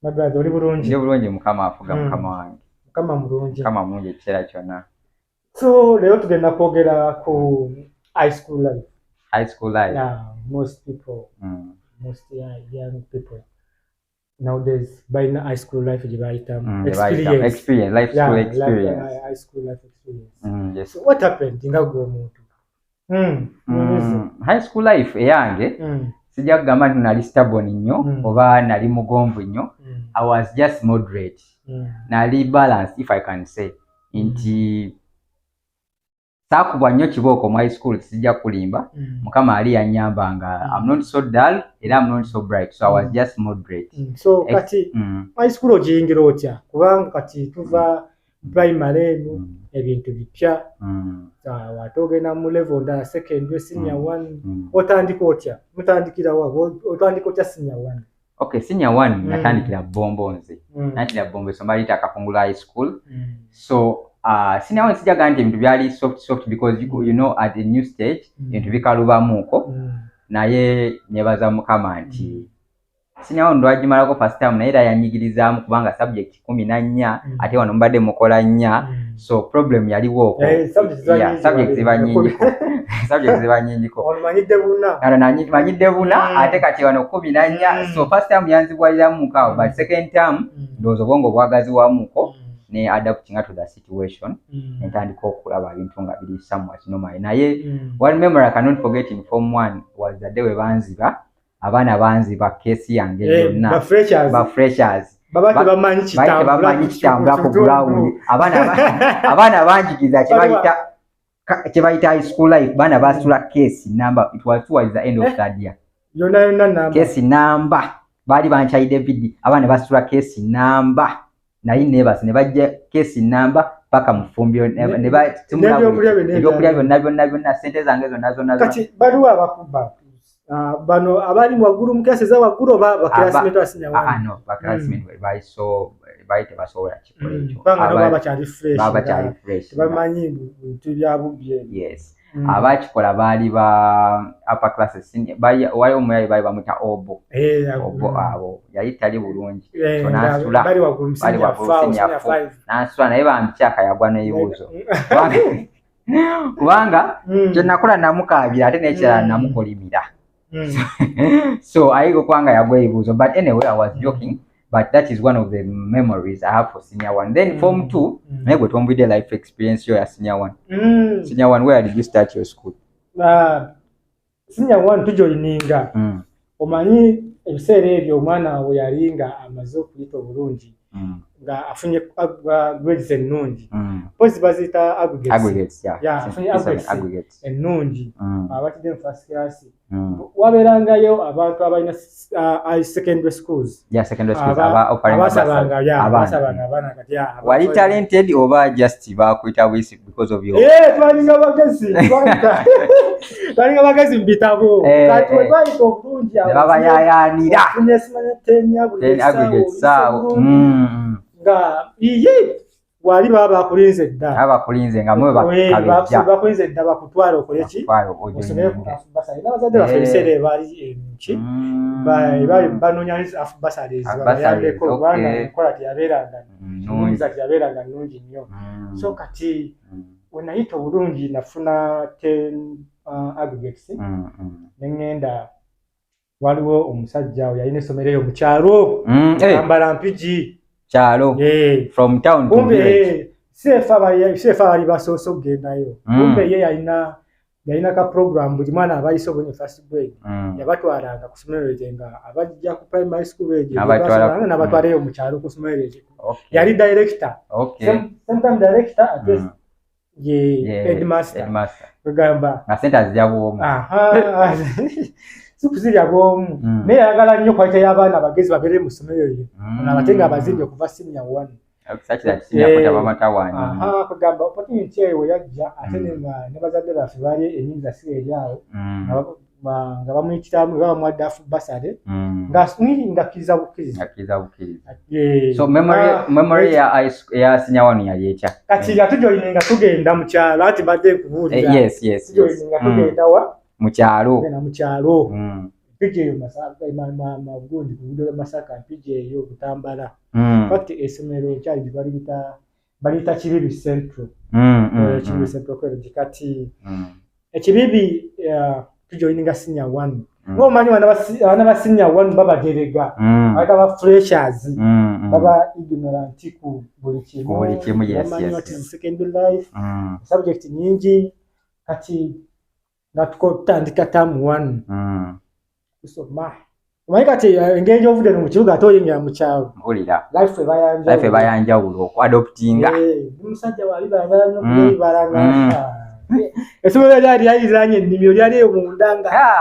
My brother, oli bulungi? Ndi bulungi, Mukama afuga. Mukama wange. Mukama mulungi. Mukama mulungi ekiseera kyonna. So leero tugenda kwogera ku high school life. High school life. Yeah, most people, most young people nowadays balina high school life gye bayitamu. Gye bayitamu. Experience. Experience, life Yeah, school life, experience. High school life experience. Yes. So what happened nga gwe omuntu? High school life eyange, sijja kugamba nti nali stubborn nnyo oba nali mugonvu nnyo. I was just moderate. Nali balance, if I can say nti saakubwa nnyo kibooko mu high school, sijja kulimba. Mukama ali yanyamba nga I'm not so dull era I'm not so bright, so I was just moderate. So kati high school ogiyingira otya? Kubanga kati tuva primary eno, ebintu bipya. Ate ogenda mu level ndala, secondary, senior one. Otandika otya? Mutandikira wa? Otandika otya senior one? Okay, senior one natandikira Bombo nze. Natandikira Bombo, essomero liyita Kakungulu High School. So senior one sijja nti ebintu byali soft soft because you know at a new stage ebintu bikalubamuuko. Naye nebaza Mukama nti senior one lwagimalako first term, naye era yanyigirizaamu kubanga subject 14, ate wano mubadde mukola nnya. So problem yaliwo okwo. Eh, subject ziba Yeah, nyingi subject wali. ziba nyingiko, subject ziba nyingiko. Omanyidde buna. Kano manyidde buna, ate kati wano 14. So first term yanzibwaliramuko awo, but second term ndowooza obwongo bwagaziwamuko ne adapting to the situation, netandika okulaba ebintu nga biri somewhat normal. Naye one memory I cannot forget in form one was the day we banziba, abaana banziba case yange Eh, yonna. Ba freshers. Ba freshers. Baba tebamanyi baali kitambula. tebamanyi kitambula ku ground. Abaana banjigiza kye bayita high school life. Baana basitula case number. It was towards the end of Eh. third year. Yonna yonna namba. Case namba, baali bankyayidde vidi, abaana basitula case namba. Naye nebase ne bajja case namba paka mu ffumbiro ne batumula. N'ebyokulya byonna. Ebyokulya byonna byonna byonna, sente zange zonna zonna zonna. Kati baliwo abakuba, ah, bano abali waggulu mu class eza waggulu oba ba classmate wa senior Ah, one? no, ba classmate baali, so baali tebasobola kikola ekyo. Kubanga nabo baba bakyali fresh. Baba nga bakyali fresh. Tebamanyi bintu bya bubbi ebyo. Yes. Abakikola baali ba upper classes, senior. Waliwo omuyayi baali bamuta Obo. Eh, Obo, abo yali tali bulungi. Eh, So nga n'asitula. bali waggulu mu Bali senior waggulu, four, senior senior four. five. N'asitula, naye bambikyaka yagwa n'ebibuuzo kubanga kyenakola namukaabira, ate n'ekirala namukolimira. So ayiga okubanga yagwa ebibuuzo. But anyway, I was joking, but that is one of the memories I have for senior one. Then form two, naye gwe tombwidde life experience yo ya senior one. Senior one, where did you start your school? Ah, senior one tujoyininga. Omanyi ebiseera ebyo omwana we yali nga amaze okuyita obulungi, nga afunye grades ennungi, pozi baziyita aggregates. Aggregates, yeah. Yeah, afunye aggregates. Aggregates. Ennungi, abatidde mu first class, wabeerangayo abantu abalina secondary schools. Yeah, secondary schools, aba offering abasabanga, bursary. Yeah, Abaana. abasabanga abaana kati, yeah, Wali talented oba just bakuyita bwisi because of your Eh, twalinga bagezi, twalinga bagezi mu bitabo. Eh, kati we eh. twayita obulungi Ne babayayaanira. Ofunye simanya 10 aggregates, 10 aggregates awo, awo. oyise bulungi. Nga iye wali baba bakulinze dda. Aba bakulinze nga mwe Eh, bakabejja. Bakulinze dda bakutwale okole ki? Bakutwale osomere ku ojoininge. half bursary. N'abazadde baffe Eh. ebiseera ebaali ki, baali banoonya half bursaries Half babayambeko, bursaries, kubanga okay. enkola teyabeeranga Nnungi. nnungi, teyabeeranga nnungi nnyo. So kati we nayita obulungi nafuna 10 aggregates, ne ŋŋenda, waliwo omusajja oyo yalina essomero eyo mu kyalo, Eh, Ambala Mpigi. Kyalo. Eh. From town to Kumbe village. eh, seefa abali basoose okugendayo. Kumbe ye yalina ka program, buli mwana abayise obunye first grade, yabatwalanga ku ssomero eryo nga abajja ku primary school egyo, n'abatwala eyo mu kyalo ku ssomero eryo. Yali director. Same time director ate ye headmaster. Headmaster. Kugamba nga sente azirya bwomu. Aha, si kuzirya bwomu, naye yayagala nnyo quality y'abaana abagezi babeere mu ssomero lye. Ono abate nga abazimbye okuva senior one. Such that senior Eh, four tabamatawaanya. Aha, kugamba opportunity eyo we yajja, ate ne bazadde baffe baali enyinza si eri awo, nga bamuyitiramu nga bamuwadde half bursary, nga ngakkiriza bukkiriza. Akkiriza bukkiriza. Eh, So memory, ah, memory ya high school, ya senior one yali etya? Kati nga tujoyininga tugenda mu kyalo, ati mbadde Eh, nkubuulira. Yes. Tujoyininga tugenda wa? Mu kyalo. Tugenda mu kyalo. Mpigi eyo magundi ku luguudo lwa Masaka, Mpigi eyo Butambala. Fact, essomero kyali baliyita baliyita Kibibi Central. Kibibi Central College. Kati ekibibi tujoininga senior one. Ng'omanyi abaana ba senior one babajerega, bayita ba freshers, baba ignorant ku buli kimu. Ku buli kimu, yes. Bamanyi what is secondary life, subject nyingi. Kati nga tutandika term one, kusoma. Omanyi kati engeri gy'ovudde no mu kibuga ate oyingira mu kyalo, Mpulira. Life eba yanjawulo. Life eba yanjawulo okuadoptinga. Eh, ndi musajja wa bibala, njagala nnyo okulya ebibala, nga essomero lyali lyaliraanye ennimiro, lyali eyo munda nga